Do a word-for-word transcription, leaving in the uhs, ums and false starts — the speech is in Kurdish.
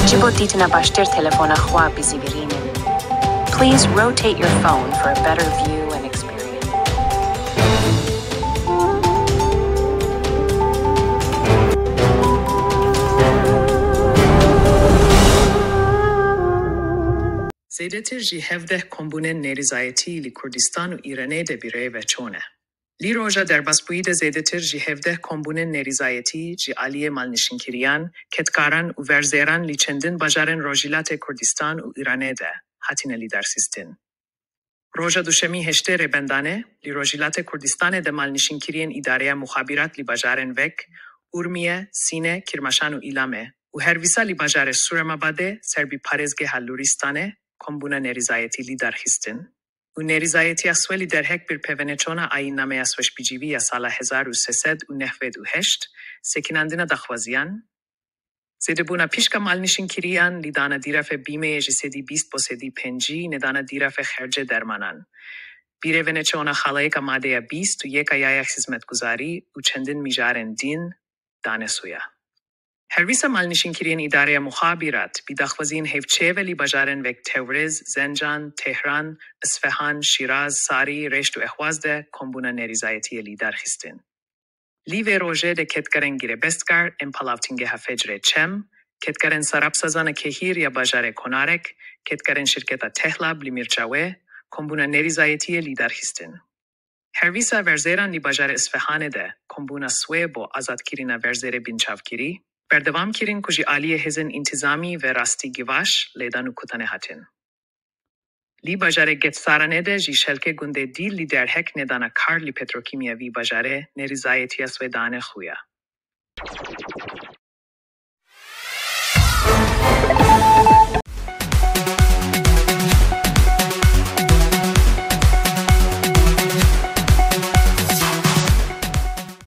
Ji bo dîtina baştir telefona xwe bizîvirînin. Please rotate your phone for a better view and experience. Zêdetir ji hevdeh kombûnên nêrîzayetî li Kurdistan û Îranê de bi rê ve çûne. Li roja derbasbûyî de zêdetir ji hevdeh kombûnên nêrîzayetî ji aliyê malnişînkiriyan, kedkaran û verzêran li çendin bajarên Rojhilatê Kurdistan û Îranê de hatine lidarxistin. Roja duşemî heştê Rêbendanê, li Rojhilatê Kurdistanê de malnişînkiriyên îdareya muxabirat li bajarên vek Urmiye, Sîne, Kirmaşan û Îlamê û herwisa li bajarê Sûremabadê ser bi parêzgeha Lûristanê kombûna nêrîzayetî lidarxistin. Û nêrîzayetiya swe li derhek bir pevene çona ayînnameya sweşbicîvî ya sala hezar û sê sed û nehwed û heşt, sekinandina daxwaziyan, zêdebûna pişka malnişînkiriyan, li dana dîrafê bîmeyê ji sedî bîst bo sedî pêncî, nedana dîrafê xercê dermanan, birêvene çona xalayeka madeya bîst û yeka yaya xizmetguzarî û çendin mijarên din dane suya. Herwisa malnişînkiriyên îdareya muxabirat bi daxwaziyên hevçêve li bajarên vek Tewrêz, Zencan, Tehran, Isfehan, Şîraz, Sarî, Reşt û Ehwaz de kombûna nêrîzayetiyê lidarxistin. Li vê rojê de kedkarên girebestkar ên palavtingeha Fecrê Çem, kedkarên sarapsazana Kehîr ya bajarê Konarek, kedkarên şirketa Tehlab li Mirçawê kombûna nêrîzayetiyê lidarxistin. Herwisa verzêran li bajarê Isfehanê de kombûna swê bo azadkirina verzêrê binçavkirî berdewam kirin ku ji aliyê hêzên întîzamî ve rastî givaş lêdan û kutanê hatin. Li bajarê Getsaranê de jî şelkê gundê dîl li derhek nedana kar li petrokîmya vî bajarê nêrîzayetiya swê dane xuya.